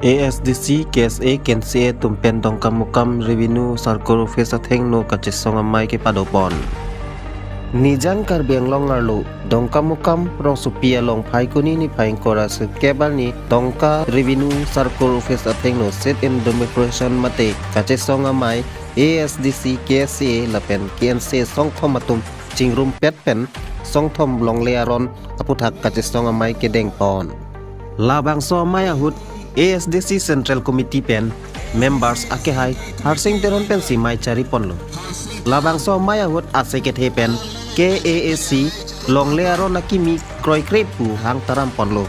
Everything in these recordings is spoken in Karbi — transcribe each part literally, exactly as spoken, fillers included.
A S D C, K S A, K N C A atum pen Dongkamukam Revenue Circle Office athengno kachesong amei kepadopon. Nijang Karbi Anglong arlo Dongkamukam rongsopi along Phaikuni niphai ingkoi ra sirkep arni Dongka Revenue Circle Office athengno sit-in demonstration mate kachesong amei A S D C, K S A lapen K N C A songthom atum chingrumpet pen songthom longle aron aputhak kachesong amei kedengpon. Labangso amei ahut A S D C Central Committee pen members akehai Harsing Teron pensi mei chariponlo. Labangso amei ahut ase kethe pen K A A C longle aron akimi kroikre pu hang taramponlo.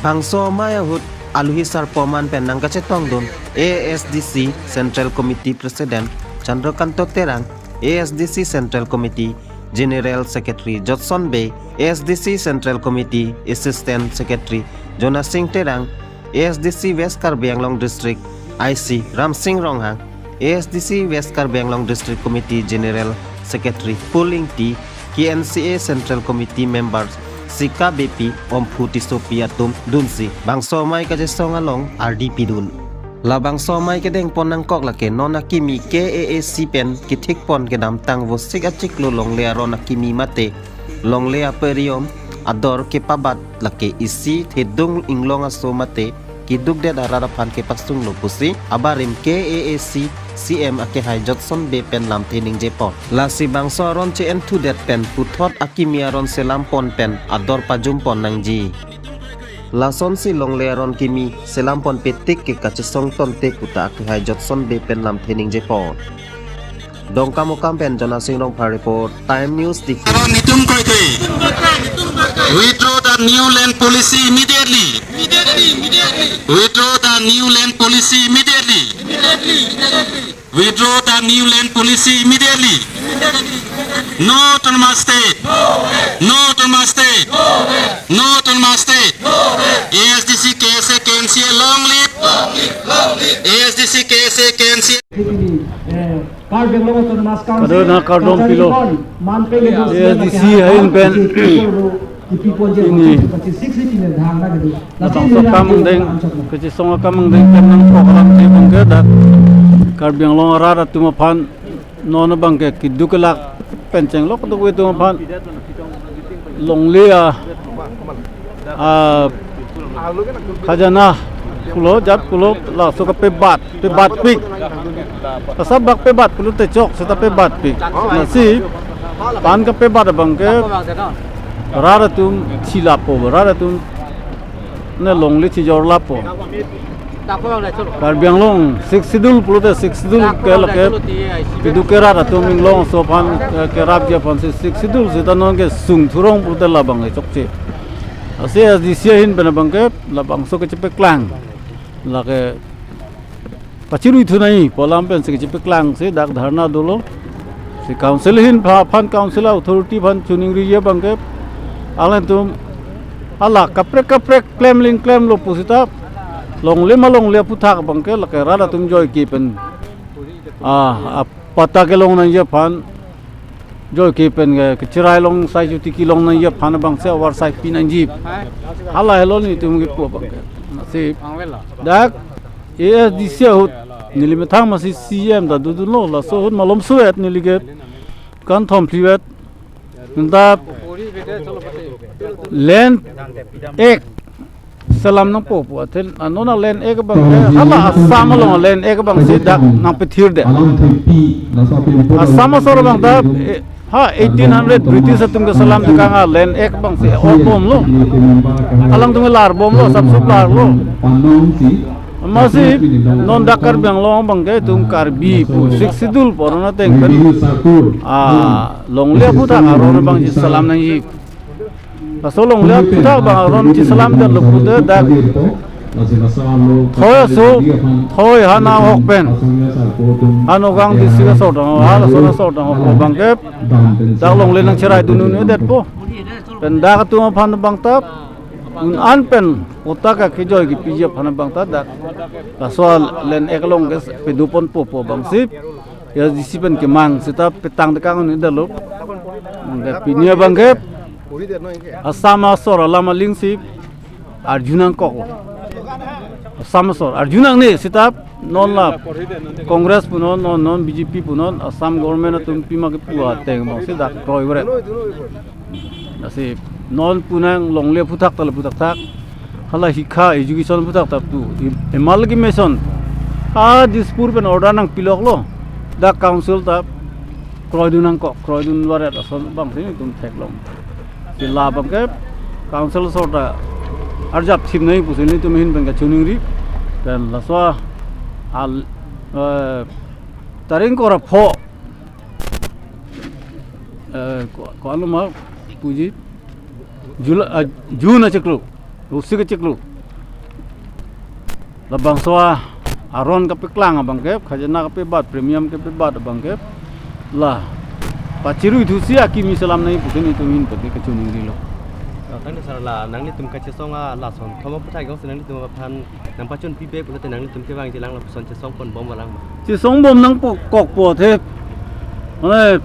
Bangso amei ahut aluhi sarpo aman pen nangkachetongdun A S D C Central Committee President Chandrakanta Terang, A S D C Central Committee General Secretary Jotson Bey, A S D C Central Committee Assistant Secretary Jonasing Terang, A S D C West Karbi Anglong District I C Ramsing Ronghang, A S D C West Karbi Anglong District Committee General Secretary Pu Ingti, K N C A Central Committee Member Sika Beypi, Omphu Tissopi atum dunsi bangso amei kachesong along ardi pidun. Labangso amei kedengpon nangkok lake non akimi K A A C pen kethikpon kedamtang vosik achiklo longle aron akimi mate longle aperiom ador kepabat lake isi thedung inglong aso mate kedukdet arat aphan kepasunglo pusi abarim K A A C C M akehai Jotson Bey pen lamthe ningjepon. Lasi bangso aron che-enthudet pen puthot akimi aron selampon pen ador pajumpon nangji. Lasonsi longle aron kimi selampon petik ke kachesong tonte pu ta akehai Jotson Bey pen lamthe ningjepon. Dongkamukam pen Jonasing Rongphar report, Time News Diphu. Aron netum kroikre. Withdraw the new land policy immediately. Withdraw the new land policy immediately. Withdraw the new land policy immediately. No autonomous state. No autonomous state. No autonomous state. A S D C, K S A, K N C A, long live. A S D C, K S A, K N C A. Karbi Anglong Autonomous Council. Kadona kardom pilo. A S D C ahin pen. Ini. Labangso akam angdeng, kachesong akam angdeng pen nangkok alam si abangke dak Karbi Anglong arat atum aphan non abangke keduk kelak pen chenglok duk atum aphan longle a, a, khajana pulo, jat pulo, laso kapebat, pebatpik. Asap bak pebat pulote chok seta pebatpik. Lasi pan kapebat abangke rat atum chilapo, rat atum ne longle chijor lapo. Karbi Anglong Sixth Schedule pulote Sixth Schedule ke lake keduk ke rat atum inglong aso aphan, eh, kerapji aphansi Sixth Schedule seta non kesung thurong pulote labang ke chokche. Lasi A S D C ahin pen abangke labangso kechepeklang, lake pachirui thu nangji pu alam pensi kechepeklangsi dak dharna dolo. Si council ahin pha-, aphan council authority aphan chuning riji abangke alangtum hala kaprek kaprek klemling klemlo pusita longle ma longle aputhak abangke lake rat atum joike pen, ah, ah, patta kelong nangji aphan, joike pen ke, kechirai long sai chuti kelong nangji aphan abangsi avarsai pi nangji. Hala helo netum kepu abangke. Lasi dak A S D C ahut neli methang masi C M ta dodunlo, laso ahut malom suet neli ke kan thom phlivet. Nta Land Act selam nangpo pu athe, ah, non a Land Act abangke hala Assam along a Land Act abangsi dak nangpethirdet. Assam asor abang ta, eh, ha eighteen hundred British atum keselam tekang a Land Act abangsi orbomlo. Alangtum kelar bomlo, sapsup larlo. Amatsi non dak Karbi Anglong abangke itum Karbi pu Sixth Schedule pu aron ateng pen, ah, longle aputhak aron abang chiselam nangji. Laso longle aputhak abang aron chiselamdetlo pute dak thoi aso, thoi ha nahok pen, ha Nagaon district asor tang, ha laso asor tang abangke dak longle nangcheraidun un-edetpo. Pen dak atum aphan abang ta un-an pen patta kekejoi kepiji aphan abang ta dak laso Land Act along kepedoponpo pu abangsi A S D C pen kemang seta petang tekang un-edetlo. Abangke pini abangke Assam asor alam alingsi arju nangkoklo. Assam asor arjunangne seta non la Congress punon, non non B J P punon, Assam government atum pima kepu ateng abang si dak kroi bret. Lasi non pu nang longle aphuthak ta la aphuthak thak. Hala hikha education aphuthak ta tu. I-, amalgamation. A Dispur pen order nangpiloklo. Dak council ta kroidun nangkok, kroidun varet ason abang si nelitum theklong. Si labang ke council asor ta arjap thip nai pusi nelitum ahin pen kachiningri. Pen laso al, eh, tarik ingkoi ra pho, eh, ko, ko-an lo ma puji? Jul-, ah, June achiklo, Rusik achiklo. Labangso aron kapeklang abang ke, khajana kapebat, premium kapebat abang ke, la pachirui thusi akimi selam nai pusi nelitum ahin pen ke kachiningrilo. Ah, tangte sir, la nanglitum kachesong a lason thom aphuthak jongsi nanglitum aphan nangpachun pipe pulote nanglitum kevangji lang lapuson chesong ponbom ma lang ma? Chesong bom nangpo kokpo the. Mane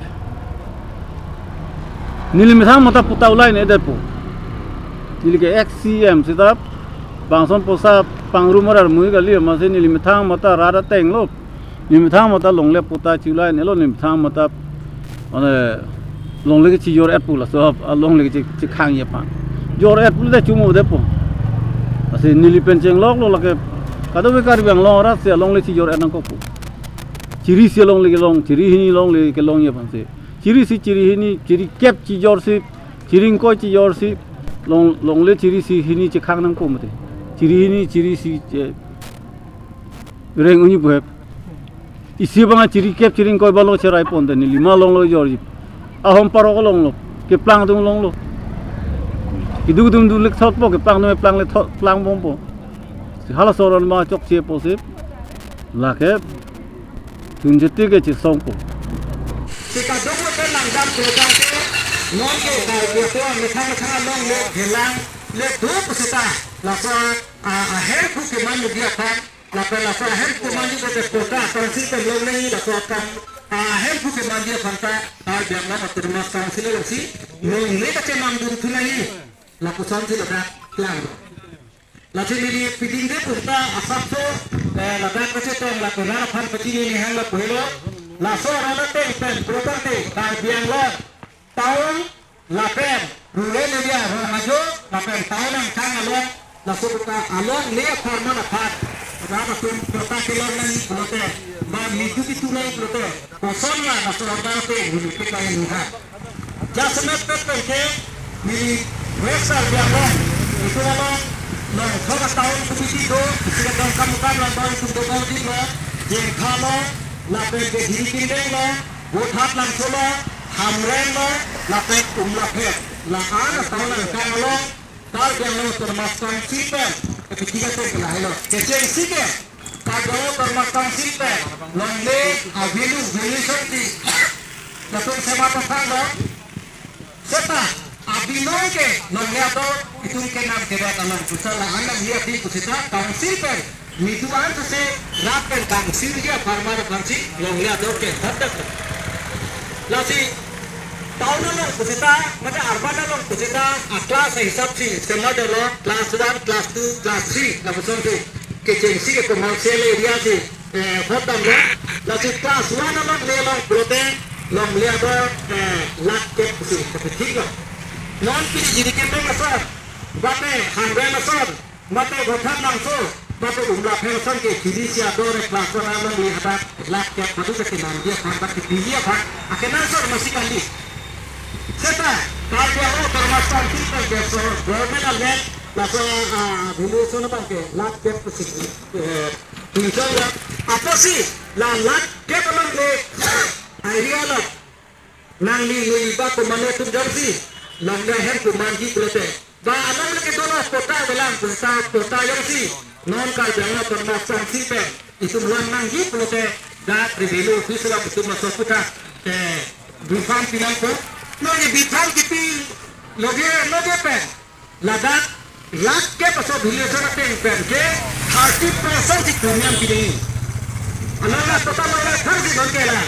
neli methang mata patta ulai ne detpo. Neli ke ex C M seta bangson poisa pangrum arat mui kali, amatsi neli methang mata rat atenglo. Neli methang mata longle patta cheulai nelo, neli methang mata mane longle kechijor-et pu laso, a longle kechi, chekhangji aphan. Jor-et pu le chumo detpo. Lasi neli pen chengloklo lake. Kadokave Karbi Anglong arat si longle chijor-et nangkokpo. Chiri si longle kelong, chiri hini longle kelongji aphan si. Chiri si, chiri hini, chiri kep chijor si, chiri ingkoi chijor si, long, longle chiri si hini chekhang nangpo mate. Chiri hini, chiri si, che, reng unji pu hep. Isi abang chiri kep chiri ingkoi abang lo cherai ponte, neli ma longlo jorji. Ahom parok longlo, keplang atum longlo. Keduk atum duk le thotpo, keplang atum keplang le thot, plang bompo. Si halaso aron ma chokchepo si. Lake chunjeti ke chesongpo. Si kadokave langdam program ke non ke kai ke to methang methang along le gelang le do pusita laso a, ahem pu keman media kan. Lapen laso ahem kemanji ke patta council pen longle, laso akam ahem pu kemanji aphan ta Karbi Anglong Autonomous Council alongsi longle kachemangdun thu nangji, lapuson si ladak klang. Lasi neli piding de pusita asapso, eh, ladak kachetong lapen rat aphan pachini nihang lapu helo. Laso aron ateng pen pulotangte Karbi Anglong town lapen rural area, rong ajo lapen town angkang along, laso buka alongle apharman aphan rat atum patta kelong nangji pulote, ba nitu kitu nangji pulote, koson la laso order ate neli peklang nihang. Jasemet pet pen ke neli West Karbi Anglong itum along Longthok a-town committee do, isi Dongkamukam along do, itum do, Dongkamukam lo, Jengkha lo, lapen ke Jirikindeng lo, Bothatlangso lo, Hamren lo, lapen Umlapher. La-an a-town angkang along Karbi Anglong Autonomous Council pen, eh, ketiga pen ke lahelo. Kechengsi ke Karbi Anglong Autonomous Council pen longle a-value, valuation di latum sema pathang lo. Seta abinong ke longle ador itum kenam kerat along pusita la-an nangli ati pusita council pen nitu an sese rat pen council dia farmer council longle ador ke hadak. Lasi town along pusita, mane urban along pusita, a-class hisap si sema dolo, class one, class two, class three, lapuson si kechengsi ke commercial area si, eh, hot damlo. Lasi class one alongle along pulote longle ador, eh, lakh kep si kapathiklo. Non pini Jirikindeng ason, bate Hamren ason, bate Bothatlangso, bate Umlapher ason ke chiri si ador class one alongle hadak lakh kep badu ke nangji aphan, badu ke piji aphan akenangsot masi kali. Seta Karbi Anglong Autonomous Council pen ke so government a-land laso, ah, valuation abang ke lakh kep si, eh, tuichon ya. Apotsi la lakh kep alongle area lo nangli neli ba komatne atum jongsi longle ahem kemanji pulote, ba alongle kedo lo patta avelang pulote, patta jongsi non Karbi Anglong Autonomous Council pen itum long nangji pulote, dak revenue office along itum laso aphuthak, eh, bifam pinangpo. Non ke bifam kipi loge loge pen ladak lakh kep aso valuation ateng pen ke thirty percent si premium piding. Alangli patta longle thang si don ke la.